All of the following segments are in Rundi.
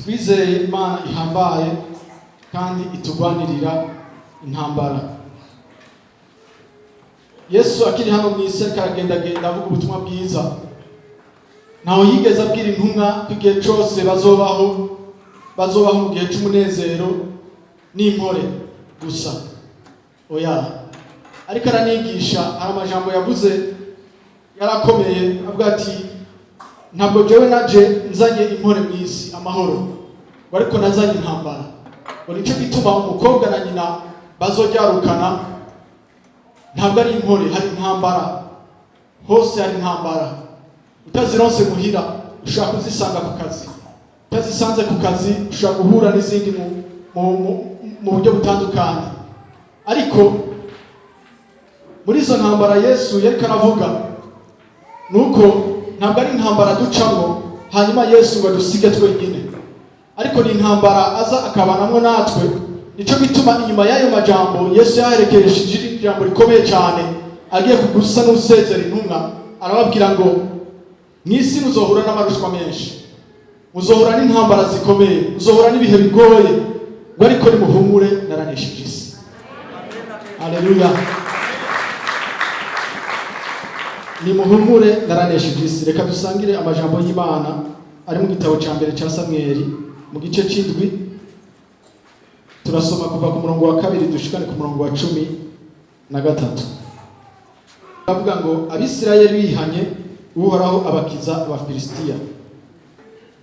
Twizeye Imana ihambaye kandi itugwanirira intambara. Yesu akiri hano mu isi, ariko aragendagenda avuga ubutumwa bwiza, ntaho yigeze abwira intumwa ko igihe cyose bazobaho mu gihe cy'umunezero n'impore gusa. Oya, ariko aranigisha, hari amajambo yavuze yarakomeye, avuga ati: "Ntabwo jewe naje nzanye impore mu isi, amahoro, ngo ariko nazanye intambara." Ngo nicyo gituma umukobwa na nyina bazoryarukana. Ntabwo ari impore, hari intambara hose, hari intambara. Utazironse muhira, ushobora kuzisanga ku kazi. Utazisanze ku kazi, ushobora guhura n'izindi mu buryo butandukanye. Ariko muri izo ntambara Yesu yariko aravuga, nuko ntabwo ari intambara ducamo hanyuma Yesu ngo adusige twenyine, ariko ni intambara aza akabanamwo natwe. Nico gituma inyuma y'ayo majambo Yesu yaherekeresheje ijambo rikomeye cyane, agiye kugusa n'usezera intumwa, arababwira ngo: "Mw'isi muzohura n'amarushwa menshi, muzohura n'intambara zikomeye, muzohura n'ibihe bigoye," ngo "ariko nimuhumure, naranesheje isi." Haleluya! Nimuhumure, naranesheje isi. Reka dusangire amajambo y'Imana ari mu gitabo cya mbere cya Samweli, mu gice c'indwi. Turasoma kuva ku murongo wa 2 dushikane ku murongo wa 13. Bavuga ngo: "Abisirayeli bihanye, Uhoraho abakiza Abafilisitiya."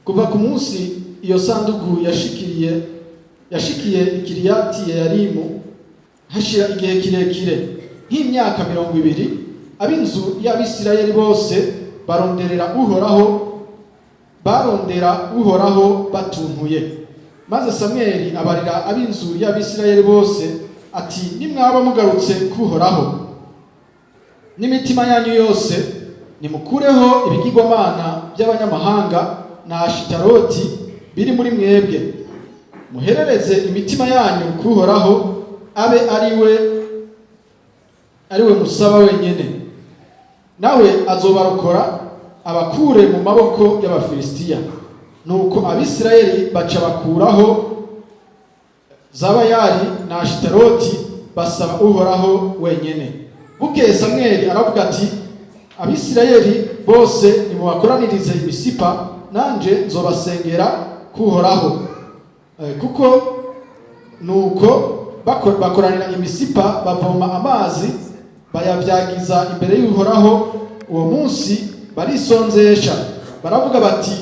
Kuva ku munsi iyo sanduku yashikiye Ikiriyati Yeyarimu, hashira igihe kirekire nk'imyaka 20. Ab'inzu y'Abisirayeli bose baronderera Uhoraho, barondera Uhoraho batuntuye. Maze Samweli abarira ab'inzu y'Abisirayeli bose ati: "Nimwaba mugarutse kuhoraho n'imitima yanyu yose, nimukureho ibigirwamana by'abanyamahanga na Ashitaroti biri muri mwebwe, muherereze imitima yanyu kuhoraho, abe ari we musaba wenyene, nawe azobarokora abakure mu maboko y'Abafilisitiya." Nuko Abisirayeli baca bakuraho Zabayari na Ashitaroti, basaba Uhoraho wenyene. Bukeye Samweli aravuga ati: "Abisirayeli bose nimubakoranirize Imisipa, nanje nzobasengera kuhoraho." Kuko nuko bakoranira Imisipa, bavoma amazi, bayavyagiza imbere y'Uhoraho. Uwo munsi barisonzesha, baravuga bati: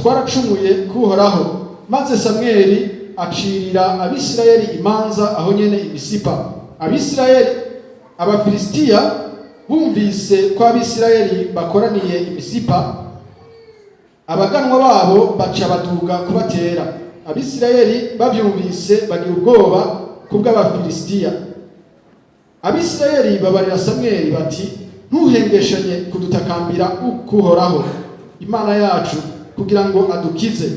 "Twaracumuye kuhoraho." Maze Samweli acirira Abisirayeli imanza aho nyene Imisipa. Abisirayeli, Abafilisitiya bumvise ko Abisirayeli bakoraniye Imisipa, abaganwa babo baca baduga kubatera. Abisirayeli bavyumvise bagira ubwoba kubw'Abafilisitiya. Abisirayeli babarira Samweli bati: "Ntuhengeshanye kudutakambira ukuhoraho Imana yacu kugira ngo adukize,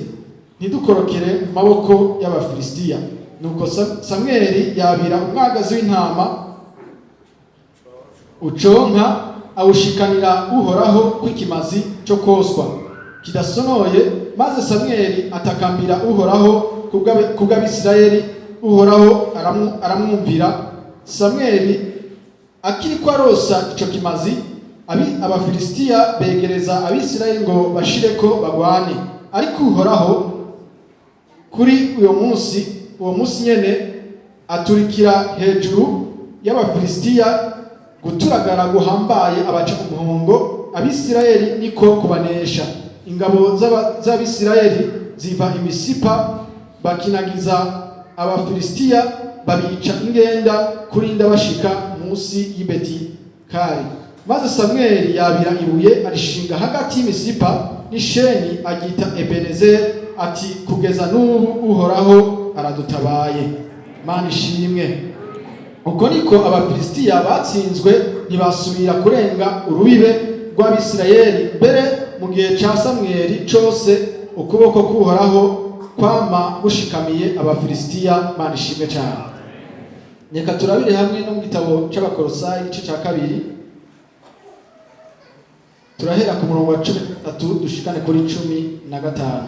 ntidukorokere mu maboko y'Abafilisitiya." Nuko Samweli yabira umwagazi w'intama uconka, awushikanira Uhoraho kw'ikimazi cyo koswa kidasonoye. Maze Samweli atakambira Uhoraho kubw'Abisirayeli, Uhoraho aramwumvira. Samweli akiriko arosa ico kimazi, Abafilisitiya begereza Abisirayeli ngo bashireko bagwane. Ariko Uhoraho kuri uyo munsi, uwo munsi nyene, aturikira hejuru y'Abafilisitiya guturagara guhambaye, abaca umuhongo. Abisirayeli niko kubanesha. Ingabo z'Abisirayeli ziva Imisipa, bakinagiza Abafilisitiya, babica ingenda kurinda bashika munsi y'Ibeti Kari. Maze Samweli yabira ibuye, arishinga hagati y'Imisipa n'Isheni, aryita Ebenezeri, ati: "Kugeza n'ubu Uhoraho aradutabaye." Mana ishimwe! Uko niko Abafilisitiya batsinzwe, ntibasubira kurenga urubibe rw'Abisirayeli. Mbere mu gihe ca Samweli cose ukuboko k'Uhoraho kwama gushikamiye Abafilisitiya. Mana ishimwe cyane! Reka turabire hamwe no mu gitabo c'Abakorosayi, igice ca 2. Turahera ku murongo wa 13 dushikane kuri 15.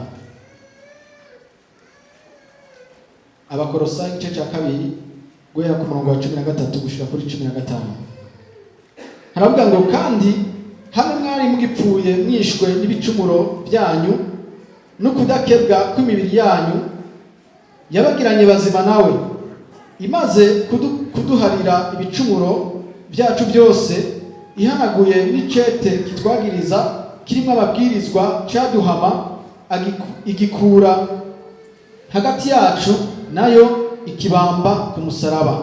Abakorosayi igice cya 2, guhera ku murongo wa 13 gushika kuri 15, haravuga ngo: "Kandi hamwe mwari mugipfuye mwishwe n'ibicumuro byanyu no kudakebwa kw'imibiri yanyu, yabagiranye bazima nawe, imaze kuduharira ibicumuro byacu byose, ihanaguye n'icete kitwagiriza kirimo amabwirizwa caduhama, igikura hagati yacu nayo, ikibamba ku musaraba.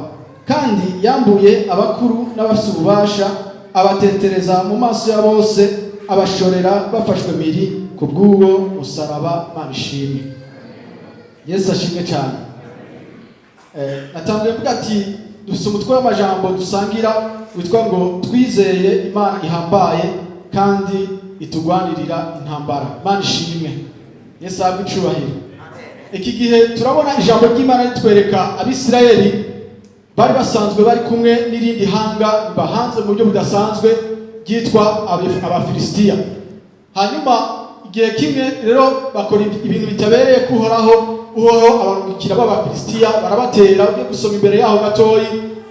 Kandi yambuye abakuru n'abafise ububasha, abatetereza mu maso ya bose, abashorera bafashwe miri ku bw'uwo musaraba." Mana ishimwe, Yesu ashimwe cyane. Natanguye mvuga ati dufise umutwe w'amajambo dusangira witwa ngo "Twizeye Imana ihambaye kandi itugwanirira intambara". Imana ishimwe, Yesu ahabwe icubahiro. Iki gihe turabona ijambo ry'Imana ritwereka Abisirayeli bari basanzwe bari kumwe n'irindi hanga ribahanze mu buryo budasanzwe ryitwa Abafilisitiya. Hanyuma igihe kimwe rero bakora ibintu bitabereye kuhoraho, Uhoraho abarungikira b'Abafilisitiya barabatera. Ugiye gusoma imbere yaho gatoyi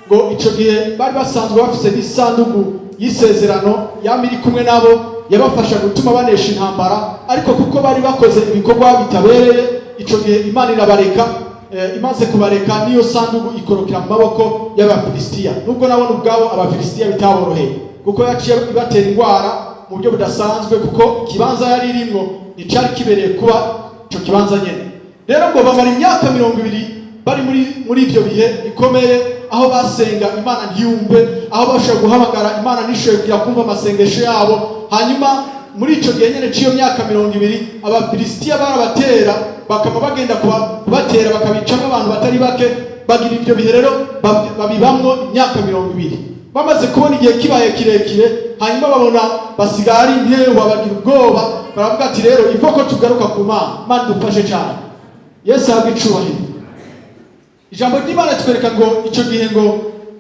ngo ico gihe bari basanzwe bafise n'isanduku y'isezerano yama iri kumwe nabo, yabafasha gutuma banesha intambara. Ariko kuko bari bakoze ibikorwa bitabereye, ico gihe Imana irabareka. Imaze kubareka, niyo sanduku ikorokera mu maboko y'Abafilisitiya, nubwo nabona ubwabo Abafilisitiya bitaboroheye, kuko yaciye ibatera indwara mu buryo budasanzwe, kuko ikibanza yari irimwo nticari kibereye kuba ico kibanza nyene. Rero ngo bamara imyaka 20 bari muri ibyo bihe bikomeye, aho basenga Imana ntiyumve, aho bashobora guhamagara Imana ntishoboye kugira kumva amasengesho yabo. Hanyuma muri ico gihe nyene c'iyo myaka 20, Abafilisitiya barabatera, bakaba bagenda kubatera, bakabicamo abantu batari bake. Bagira ibyo bihe rero babibamwo imyaka 20. Bamaze kubona igihe kibaye kirekire, hanyuma babona basigaye ari intehwa, bagira ubwoba, baravuga ati: "Rero ivo ko tugaruka ku Mana." Mana dufashe cyane, Yesu ahabwe icubahiro. Ijambo ry'Imana twereka ngo icyo gihe ngo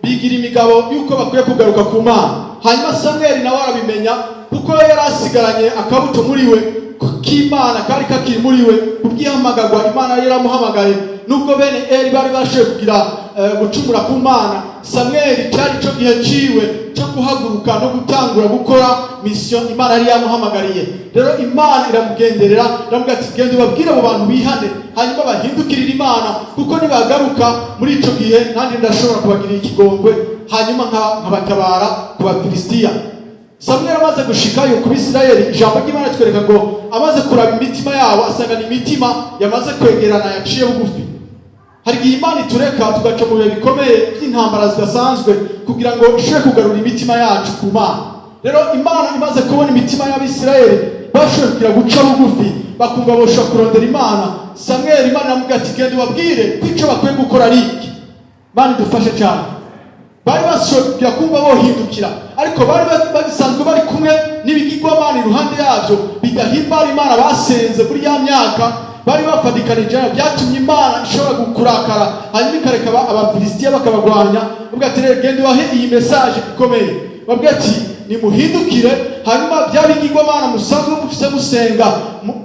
bigira imigabo y'uko bakwiye kugaruka ku Mana. Hanyuma Samweli nawe arabimenya, kuko yari asigaranye akabuto muri we k'Imana kari kakiri muri we kubwihamagarwa Imana yari yaramuhamagaye. Nubwo bene Eli bari bashoboye kugira gucumura ku Mana, Samweli cyari cyo gihe ciwe cyo guhaguruka no gutangura gukora mission Imana yari yamuhamagariye. Rero Imana iramugenderera, iramubwira ati: "Genda ubabwire abo bantu bihane, hanyuma bahindukirire Imana, kuko nibagaruka muri ico gihe nanjye ndashobora kubagirira ikigongwe, hanyuma nkabatabara ku Bafilisitiya." Samweli amaze gushikayo ku Bisirayeli, ijambo ry'Imana twereka ngo amaze kuraba imitima yabo, asanga ni imitima yamaze kwegerana, yaciye bugufi. Hari igihe Imana itureka tugaca mu bihe bikomeye by'intambara zidasanzwe kugira ngo ishobore kugarura imitima yacu ku Mana. Rero Imana imaze kubona imitima y'Abisirayeli bashoboye kugira guca bugufi, bakumva boshobora kurondera Imana, Samweli, Imana iramubwira ati: "Genda ubabwire ko icyo bakwiye gukora ari iki." Imana idufashe cyane. Bari bashobora kumva bohindukira, ariko bari basanzwe bari kumwe n'ibigirwamana iruhande yabyo bidahimbara Imana basenze muri ya myaka bari bafatikanije. Byatumye Imana ishobora kurakara, hanyuma ikareka Abafilisitiya bakabagwanya. Bavuga ati: "Rero genda ubahe iyi message ikomeye." Babwira ati: "Nimuhindukire, hanyuma bya bigirwamana musanzwe mufise musenga,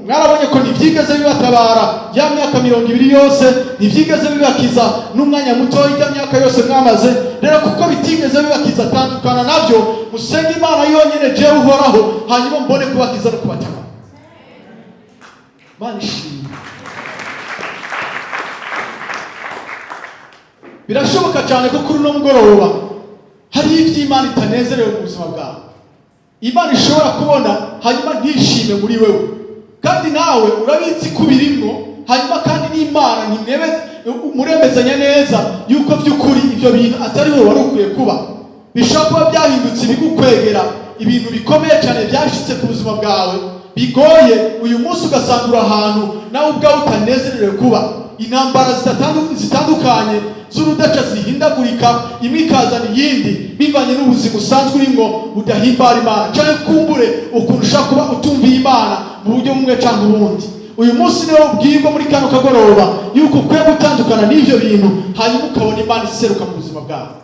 mwarabonye ko ntibyigeze bibatabara ya myaka 20 yose, ntibyigeze bibakiza n'umwanya mutoya ijya myaka yose mwamaze. Rero kuko bitigeze bibakiza, tandukana nabyo, musenge Imana yonyine, jewe Uhoraho, hanyuma mbone kubakiza no kubatabara." Mana ishimwe. Birashoboka cyane ko kuri uno mugoroba hariho ibyo Imana itanezerewe mu buzima bwawe, Imana ishobora kubona hanyuma ntishime muri wewe, kandi nawe urabizi ko ubirimwo. Hanyuma kandi n'Imana ntimwebe muremezanya neza yuko by'ukuri ibyo bintu atariho wari ukwiye kuba. Bishobora kuba byahindutse ibigukwegera, ibintu bikomeye cyane byashitse ku buzima bwawe bigoye. Uyu munsi ugasanga uri ahantu nawe ubwawe utanezerewe kuba, intambara zitandukanye z'urudaca zihindagurika, imwe ikazana iyindi, bivanye n'ubuzima usanzwe urimo budahimbara Imana, cyangwa kumbure ukuntu ushobora kuba utumviye Imana mu buryo bumwe cyangwa ubundi. Uyu munsi niwo ubwirwa muri kano kagoroba yuko ukwiye gutandukana n'ibyo bintu, hanyuma ukabona Imana iseruka mu buzima bwawe.